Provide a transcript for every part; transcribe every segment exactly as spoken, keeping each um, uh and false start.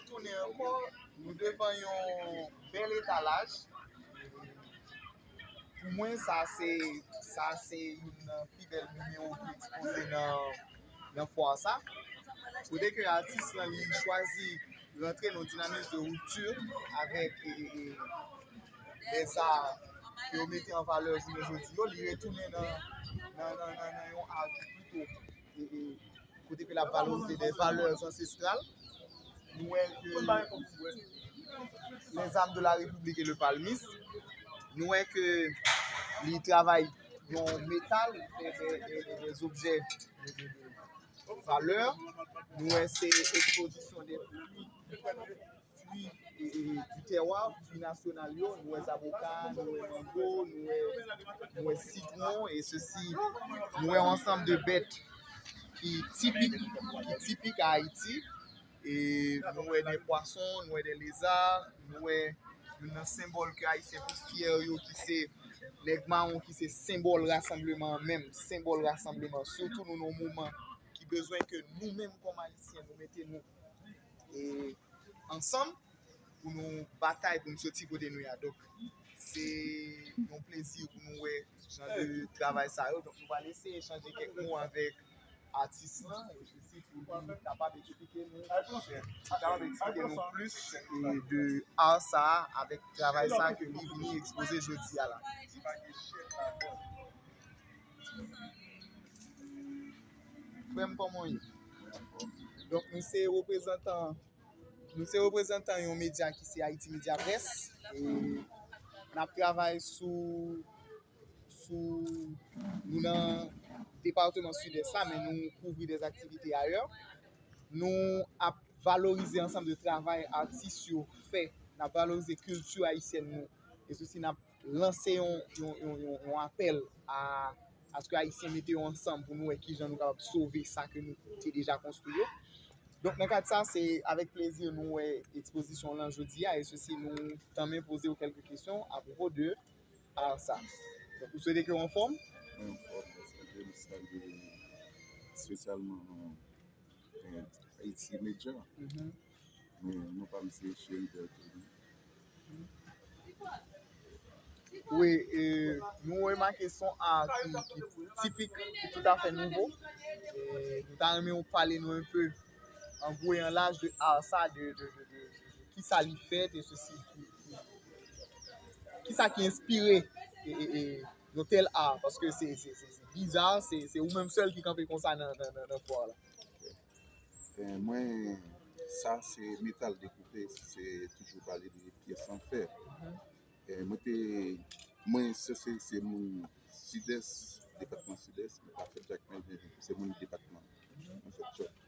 Tounen ankò, nou devan yon bèl etalaj. Pou mwen, sa se, sa se youn nan pi bèl nimewo ki ekspoze nan, nan fwa sa. Kote ke atis lan li chwazi rantre nan dinamik de rupture avèk e, e, e, lèzam ke yo mete an valè jounen jodi yo, li retounen nan, nan, nan, nan, nan yon art plito e, e, kote ke l ap valorize de valè ansestral. Nou wè ke les armes de la République et le palmis. Nou wè ke li travay yon metal, li fè de, de, de, des objets de, de, de valè. Nou wè se ekspozisyon de fwi, fwi e, e, du terroir, fwi nasyonal yo. Nou wè zaboka, nou wè mango, nou wè, nou wè sitwon, e sesi, nou wè yon ansanm de bèt ki tipik, ki tipik a Ayiti. E nou wè de pwason, nou wè de leza, nou wè youn nan senbòl ke Ayisyen pi fyè yo, ki se nèg mawon, ki se senbòl rasanbleman an menm, senbòl rasanbleman. Sitou nou nan yon moman ki bezwen ke nou menm kòm Ayisyen, nou mete nou e ansanm pou nou batay, pou nou soti kote nou ye a. Donk, se yon plezi pou nou wè jan de travay sa yo. Donk, nou pral eseye echanje kèk mo avèk atis lan, e sesi pou li kapab eksplike nou, kapab eksplike nou plis e de art sa a avèk travay sa a ke li vini ekspoze jodi a la. Frè m, kòman w ye? Donk, nou se reprezantan, nou se reprezantan yon medya ki se Haïti Media Press. E n ap travay sou, sou, nou nan depatman Sidès la, men nou kouvri de aktivite ayè. Nou ap valorize ansanm de travay atis yo fè. N ap valorize kilti ayisyèn nou. E sesi n ap lanse yon, yon, yon, yon, yon apèl a, aske Ayisyen mete yo ansanm pou nou wè kijan nou kapab sove sa ke nou te deja konstwi yo. Donk, nan kad sa, se avèk plezi nou wè ekspozisyon lan jodi a, e sesi nou tanmen poze w kèlke kesyon apwopo de art sa. Donk, ou swete ke w anfòm? Mwen anfòm, paske m salye espesyalman, eh, Haïti Media. Mhm. Men non pa m se Chéribert Tony. Wi, e, nou remake se yon art ki, ki tipik, ki toutafè nouvo. E, nou ta renmen w pale nou enpe, an gwo e an laj, de art sa, de, de, de, de, de kisa li fèt, e sesi, ki, ki, kisa ki enspire e, e, e, yon tèl art, paske se, se, se, se biza, se, se ou menm sèl ki kanpe konsa nan, nan, nan, nan fwa la. Eh, mwen, sa se metal dekoupe, se toujou pale de pyès an fè. Mhm. Eh, mwen te, mwen se, se, se moun Sidès, depatman Sidès, mwen pa fèt Jakmèl, men se moun depatman. Mhm. Mwen fèt Chòt.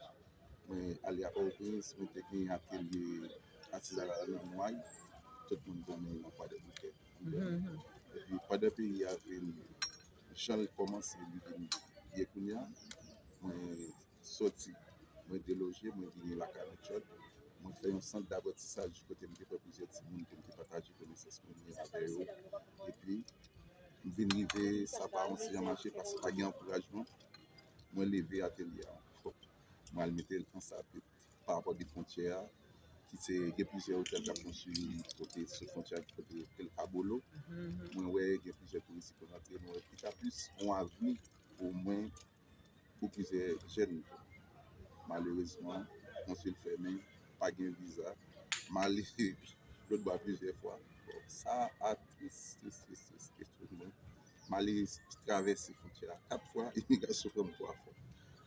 Mwen ale a Pòtoprens, mwen te gen atelye atizanal nan Nway, tout moun konnen nan Kwadèboukè. Mhm, mhm. Epi pandan peyi a vin, jan l kòmanse, li vin ye kounye a, mwen sòti, mwen deloje, mwen vini lakay mwen Chòt. Mwen fè yon sant daprantisaj kote m te pran plizyè timoun pou m te pataje konesans mwen gen avè yo. Epi, m vin rive, sa pa yon ti jan mache paske pa gen ankourajman. Mwen leve atelye a ankò. Mwen al mete l an Sapit, pa rapò de fwontyè a, ki se gen plizyè otèl k ap konstwi kote sou fwontyè a, kote otèl Kabolo. Mhm, mhm. Mwen wè gen plizyè touris ki konn antre, mwen wè ki ta plis yon avni pou mwen, pou plizyè jèn. Malerezman, konsil fèmen, pa gen viza, m ale lòtbò a plizyè fwa. Bon, sa a tris, tris, tris, tris, tris pou mwen. M ale travèse fwontyè a kat fwa, imigrasyon pran m twa fwa.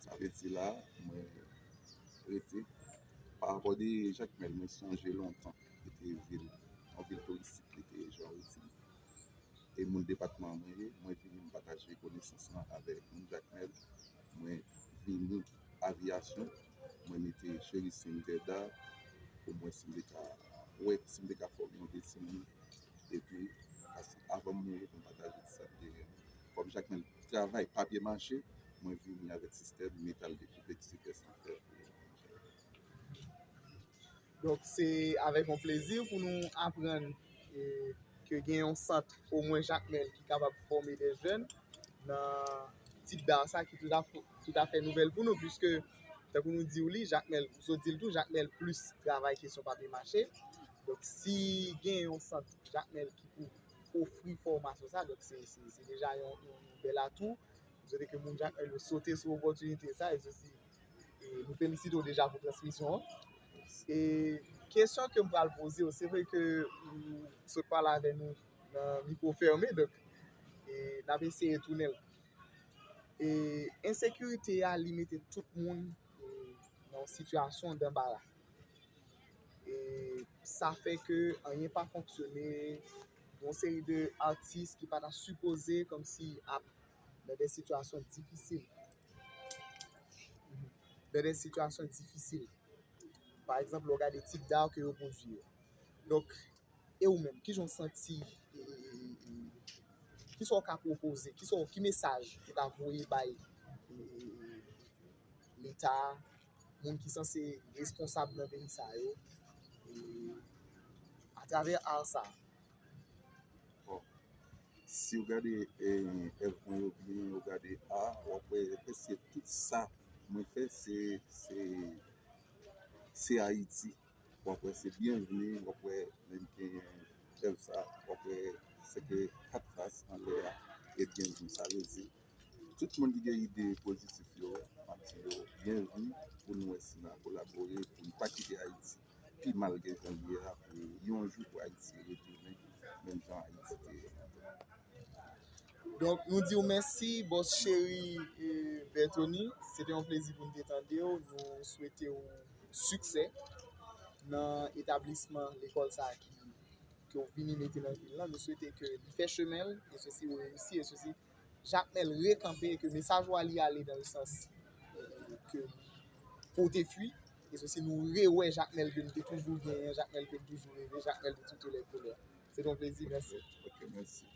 Sa vle di la, mwen rete. Pa rapò de Jakmèl, mwen sonje lontan, li te vil, yon vil touristik, li te jan redi. E moun depatman mwen ye, mwen vini m pataje konesans lan avèk moun Jakmèl. Mwen vini aviyasyon, mwen mete Cheri Sintèda pou mwen si m te ka wè, si m te ka fòme yon de timoun. Epi, paske avan m mouri, pou m pataje ti sa m te gen. Kòm Jakmèl travay papye mache, mwen vini avèk sistèm metal dekoupe ki se pyès an fè. Donk, se avèk yon plezi pou nou aprann, e, ke gen yon sant, omwen Jakmèl, ki kapab fòme de jèn nan tip d'art sa ki toutafè, toutafè nouvèl pou nou, piske Tankou nou di w li, Jakmèl, ou sot di l tou, Jakmèl plis travay kesyon papye mache. Donk, si gen yon sant Jakmèl ki pou ofri fòmasyon sa, donk se, se, se deja yon, yon, yon bèl atou. M swete ke moun Jakmèl yo sote sou opòtinite sa, e se si, e nou felisite w deja pou transmisyon an. E kesyon ke m pral poze w, se vre ke ou sot pale avè nou nan mikwo fèmen, donk, e n ap eseye tounen l. E ensekirite a, li mete tout moun, e, nan yon sitiyasyon danbara. E sa fè ke anyen pa fonksyone, yon seri de atis ki pa ta sipoze kòmsi ap nan de sitiyasyon difisil. Nan de sitiyasyon difisil. Pa egzanp, lè w gade tip d'art ke yo pwodui yo. Donk, e ou menm, kijan w santi, e, e, e, e, kisa w ka pwopoze, kisa w, ki mesaj ou ka voye bay, e, e, e, Leta, moun ki sanse responsab nan peyi sa yo, e, atravè art sa? Bon, si w gade e, èv mwen yo byen, w gade a, w ap wè prèske tout sa mwen fè se, se, se Ayiti. W ap wè se byenvni, w ap wè menm gen èv sa, w ap wè se ke kat fas anlè a e byenvni. Sa vle di, tout moun ki gen ide pozitif yo, m ap di yo byenvni pou nou wè si n a kolabore, pou n pa kite Ayiti pi mal ke jan l ye a, pou yon jou pou Ayiti retounen menm jan Ayiti te ye. Donk, nou di w mèsi, bòs cheri, e, Berthony. Se te yon plezi pou n te tande w. Nou swete w siksè nan etablisman lekòl sa a ki, ke w vini mete nan vil lan. Nou swete ke li fè chemen l, e sesi ou reyisi, e sesi Jakmèl rekanpe, e ke mesaj ou a li ale nan le sans, e, ke pote fwi, e sesi nou rewè Jakmèl ke nou te toujou genyen, Jakmèl ke nou toujou reve, Jakmèl de toutes les couleurs. Se te yon plezi, mèsi. Ok, mèsi.